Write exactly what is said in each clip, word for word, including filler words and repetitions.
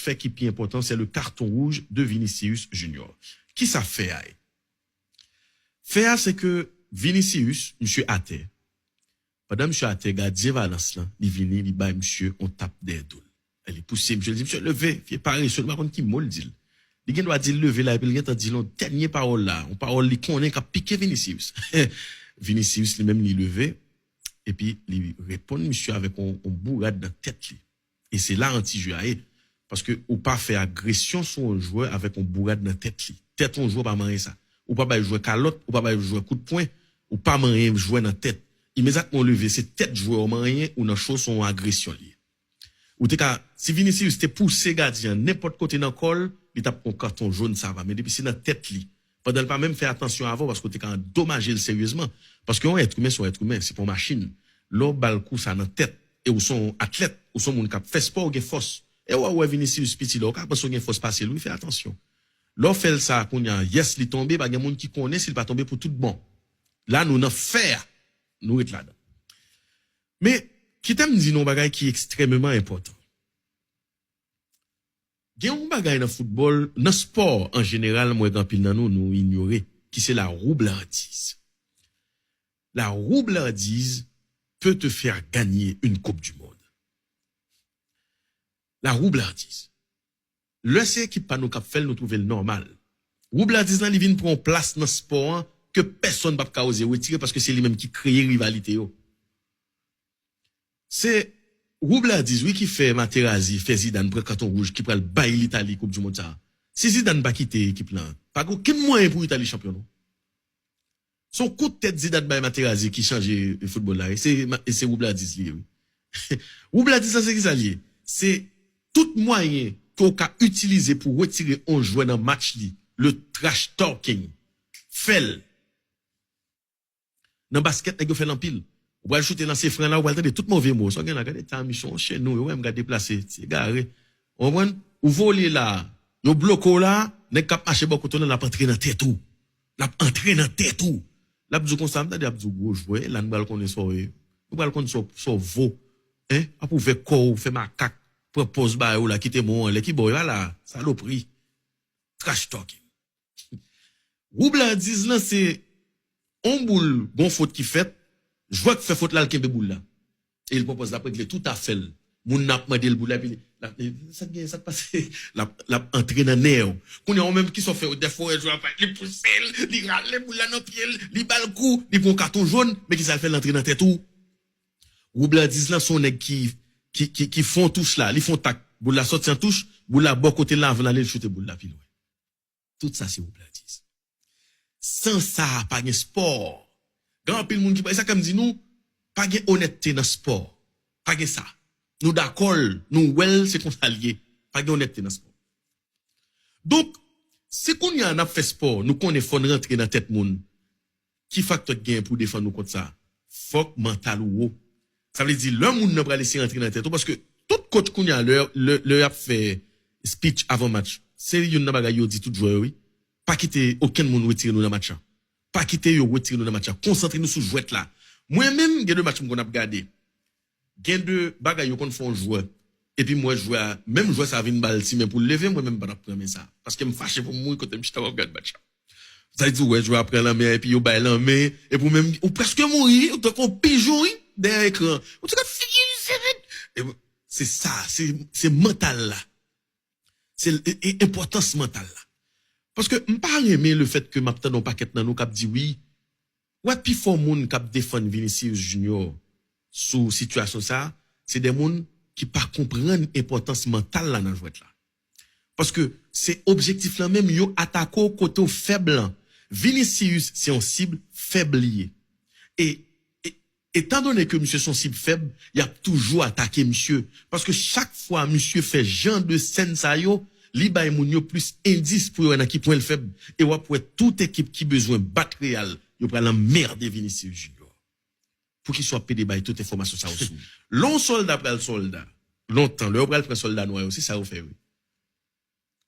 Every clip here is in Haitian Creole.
Fè ki pi enpòtan, c'est le carton rouge de Vinicius Junior. Kisa fè a ye? Fè a, se ke Vinicius, misye atè. Pandan misye atè, gadyen Valence lan, li vini, li bay misye yon tap dèyè do l. Li pouse misye, li di, "Misye, leve, vye parese," li pa konn ki mo l di l. Li gen dwa di l leve la, epi l gentan di l yon dènye pawòl la, yon pawòl li konnen k ap pike Vinicius. Vinicius, li menm, li leve, epi li reponn misye avèk yon, yon bourad nan tèt li. E se la anti-jeu a ye. Paske ou pa fè agresyon sou yon jwè avèk yon bourad nan tèt li. Tèt yon jwè pa manyen sa. Ou pa bay jwè kalòt, ou pa bay jwè kout pwen, ou pa manyen jwè nan tèt. Imedyatman w leve, se tèt jwè w manyen, ou nan cho, se yon agresyon li ye. Ou te ka, si Vinicius te pouse gadyen an nenpòt kote nan kò l, li t ap pran katon jòn, sa va. Men depi se nan tèt li, pandan l pa menm fè atansyon avè w, paske w te ka andomaje l seryezman. Paske yon èt imen se yon èt imen, se pa yon machin. Lè w ba l kou sa nan tèt, e w se yon atlèt, ou se yon moun k ap fè spò, ou gen fòs. E w a wè Vinicius piti la, ou ka panse w gen fòs pase l, wi, fè atansyon. Lè w fè l sa kounye a, yès, li tonbe, pa gen moun ki konnen si l pa tonbe pou tout bon. La, nou nan fè a, nou ret ladan. Men, kite m di nou yon bagay ki ekstrèmeman enpòtan. Gen yon bagay nan foutbòl, nan spò an jeneral, m wè gen anpil nan nou, nou inyore, ki se la roublardiz. La roublardiz peut te faire gagner une Coupe du Monde. La roublardiz. Lè se ekip pa nou k ap fè l, nou twouve l nòmal. Roublardiz lan, li vin pran yon plas nan spò an ke pèsonn p ap ka oze retire paske se li menm ki kreye rivalite yo. Se roublardiz, wi, ki fè Materazzi fè Zidane pran katon wouj ki pral bay Litali koup di mond sa a. Si Zidane pa kite ekip lan, pa gen okenn mwayen pou Itali chanpyon, non. Se yon kout tèt Zidane bay Materazzi ki chanje foutbòl la, wi. Se, se roublardiz li ye, wi. Roublardiz lan, se kisa li ye? Se tout mwayen ke w ka itilize pou retire yon jwè nan match li, le trash talking, fè l. Nan baskèt, nèg yo fè l anpil. Ou pral choute lanse fran la, ou pral tande tout move mo. Sa w gen la, gade ta misyon, chen nou, yo menm gade deplase, ti egare. Ou konprann? Ou vole la, yo bloke w la, nèg k ap mache bò kote w lan, l ap antre nan tèt ou. L ap antre nan tèt ou. L ap di w konsa, m tande ap di w gwo jwè, la n pral konnen sa w ye. Nou pral konn sa w, sa w vo. Hein? Ap ouvè kò w, fè makak, pran pòz ba yo la, kite mo anlè, ki bò w ye la, salopri. Trash talking. Roublardiz lan se yon boul, gon fot ki fèt, jwè k fè fot la, l kenbe boul la. E l pran pòz l ap regle tout afè l. Moun nan ap mande l boul la, epi l ap, sa k gen, sa k pase? L ap, l ap antre nan nè w. Kounye a, ou menm ki sa w fè, dèfwa w wè jwè a pa, li pouse l, li rale boul la nan pye l, li ba l kou, li pran katon jòn, men kisa l fè, l antre nan tèt ou? Roublardiz lan se yon nèg ki, ki, ki, ki fè yon touch la, li fè yon tak, boul la sòti an touch, boul la bò kote l la, avan l ale, l choute boul la pi lwen. Tout sa se roublardiz. San sa, pa gen spò. Gen anpil moun ki pa, e sa k fè m di nou, pa gen onètte nan spò. Pa gen sa. Nou dakò l, nou wè l, se konsa l ye. Pa gen onètte nan spò. Donk, si kounye a n ap fè spò, nou konnen fò n rantre nan tèt moun, ki faktè k genyen pou defann ou kont sa? Fòk mantal ou wo. Sa vle di, lè moun nan pral eseye rantre nan tèt ou, paske tout coach kounye a, lè, lè, lè y ap fè speech avan match, se youn nan bagay yo di tout jwè yo, wi. Pa kite okenn moun retire nou nan match la. Pa kite yo retire nou nan match la. Konsantre nou sou jwèt la. Mwen menm, gen de match m konn ap gade. Gen de bagay yo konn fè yon jwè. Epi m wè jwè a, menm jwè sa a vin ba l ti men pou l leve, mwen menm m pa t ap pran men sa a. Paske m fache pou m mouri kote m chita m ap gade match la. Sa vle di, ou wè jwè a pran lanmen an, epi yo bay lanmen, epi ou menm, ou prèske mouri, ou tankou yon pijon, wi, dèyè ekran. Ou ti gad figi misye, men. E se sa, se, se mantal la. Se l-, e, e, enpòtans mantal la. Paske m pa renmen lefèt ke m ap tande yon pakèt nan nou k ap di, wi, wè pifò moun k ap defann Vinicius Junior sou sitiyasyon sa a, se de moun ki pa konprann enpòtans mantal la nan jwèt la. Paske se objektif lan menm, yo atake w kote w fèb lan. Vinicius se yon sib fèb li ye. E, e, etandone ke misye se yon sib fèb, y ap toujou atake misye. Paske chak fwa misye fè jan de sèn sa yo, li bay moun yo plis endis pou yo wè nan ki pwen l fèb. E w ap wè tout ekip ki bezwen bat Real, yo pral anmède Vinicius Junior. Poukisa w ap pede bay tout enfòmasyon sa yo sou? Lè yon sòlda pral sòlda, lontan, lè yo pral pran sòlda nwa yo, se sa yo fè, wi.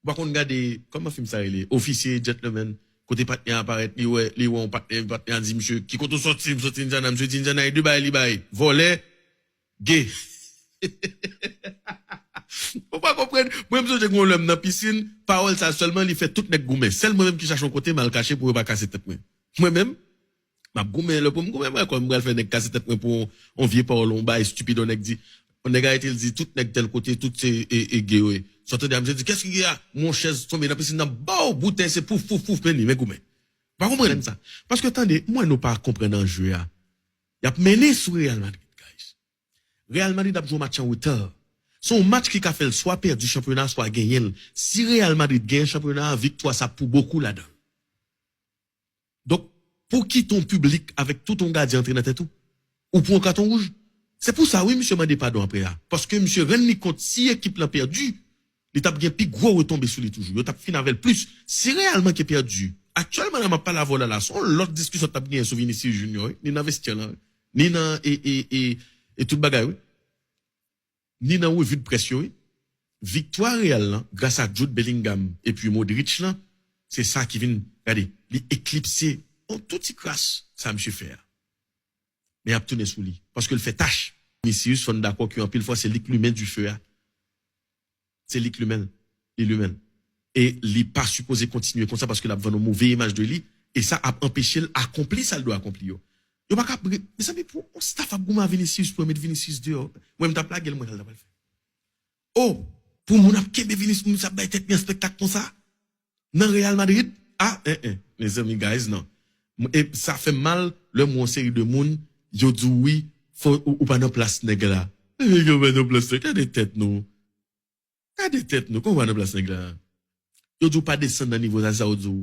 Ou pa konn gade, kòman fim sa rele? Officier, Gentleman, kote patnè a parèt, li wè, li wè yon patnè, patnè a di, "Misye, ki kote w sòti?" "M sòti Indiana." "Misye di Indiana, e de bagay li bay, vòlè, gay." Ou pa konprann? Mwen, m sonje gen yon lè m nan pisin, pawòl sa sèlman, li fè tout nèg goumen. Sèl mwen menm ki chache yon kote m al kache pou yo pa kase tèt mwen. Mwen menm, m ap goumen, lè pou m goumen, mwen kwè m pral fè nèg kase tèt mwen pou yon vye pawòl, yon bagay estipid, yon nèg di, yon nèg arete, l di, tout nèg tèl kote, tout se e, e, ge yo ye. Sa w tande a, misye di, kès ki ge a? Yon chèz tonbe nan pisin nan, baw, boutèy, se pouf, pouf, pouf, men li, men goumen. Ou pa konprann sa? Paske tande, m wè nou pa konprann anje a. Y ap mennen sou Real Madrid, guys. Real Madrid ap jwe yon match an reta. Se yon match ki ka fè l swa pèdi chanpyona, swa genyen l. Si Real Madrid genyen chanpyona a, viktwa sa pou bokou ladan l. Donk, pou kite yon piblik avèk tout yon gadyen antre nan tèt ou, ou pran yon katon wouj. Se pou sa, wi, misye mande padon apre a. Paske misye rann li kont si ekip lan pèdi, li t ap gen pi gwo retonbe sou li toujou. Yo t ap fin avè l plis. Si Real manke pèdi, aktyèlman la m ap pale avè w la, la, se yon lòt diskisyon t ap genyen sou Vinicius Junior, wi. Ni nan vestyè lan, wi. Ni nan, e, e, e, e tout bagay, wi. Ni nan revi de près yo, wi. Viktwa Real lan, gras a Jude Bellingham epi Modric lan, se sa ki vin, gade, li eklipse yon tou ti kras sa misye fè a. Men y ap tounen sou li, paske l fè tach. Vinicius, fò n dakò ke anpil fwa, se li k limen dife a. Se li k limen l. Li limen l. E li pa sipoze kontinye konsa paske l ap vann yon move imaj de li. E sa ap anpeche l akonpli sa l dwe akonpli yo. Yo pa ka, mezanmi, pou yon staff ap goumen a Vinicius, pou yo met Vinicius deyò. Mwen, m t ap lage l, mwen, sa l ta pral fè. Oh, pou moun ap kenbe Vinicius, moun sa ap bay tèt li an spektak konsa? Nan Real Madrid? Ah, en, en. Mezanmi, guys, non. E sa fè m mal, lè m wè yon seri de moun, yo di w wi, fò ou, ou pa nan plas nèg la. Nèg yo pa nan plas nèg, gade tèt nou. Gade tèt nou, kòman w pa nan plas nèg la? Yo di w pa desann nan nivo sa, se sa yo di w.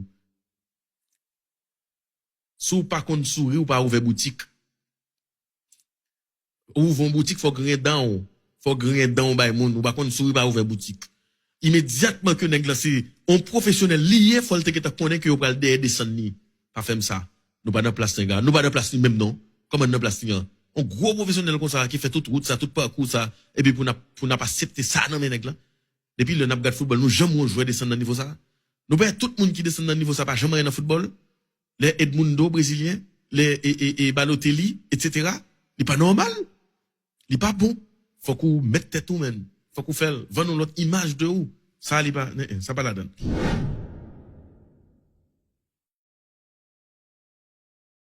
Si w pa konn souri, w pa ouvè boutik. Ou ouvè yon boutik, fò w griyen dan w. Fò w griyen dan w bay moun. Ou pa konn souri, pa ouvè boutik. Imedyatman ke nèg la se yon pwofesyonèl li ye, fò l te gentan konnen ke yo pral dèyè desann li. Pa fè m sa. Nou pa nan plas nèg la. Nou pa nan plas li menm non. Kòman n nan plas li an? Yon gwo pwofesyonèl konsa ki fè tout wout sa, tout pakou sa, epi pou n ap, pou n ap aksepte sa nan men nèg la? Depi lè n ap gad foutbòl, nou janm wè yon jwè desann nan nivo sa? Nou pa wè tout moun ki desann nan nivo sa pa janm anyen nan foutbòl? Lè Edmundo, brezilyen, lè e, e, e Balotelli, etsetera. Li pa nòmal. Li pa bon. Fòk ou mèt tèt ou, menn. Fòk ou fè l. Vann yon lòt imaj de ou. Sa li pa, en, en, sa pa ladan l.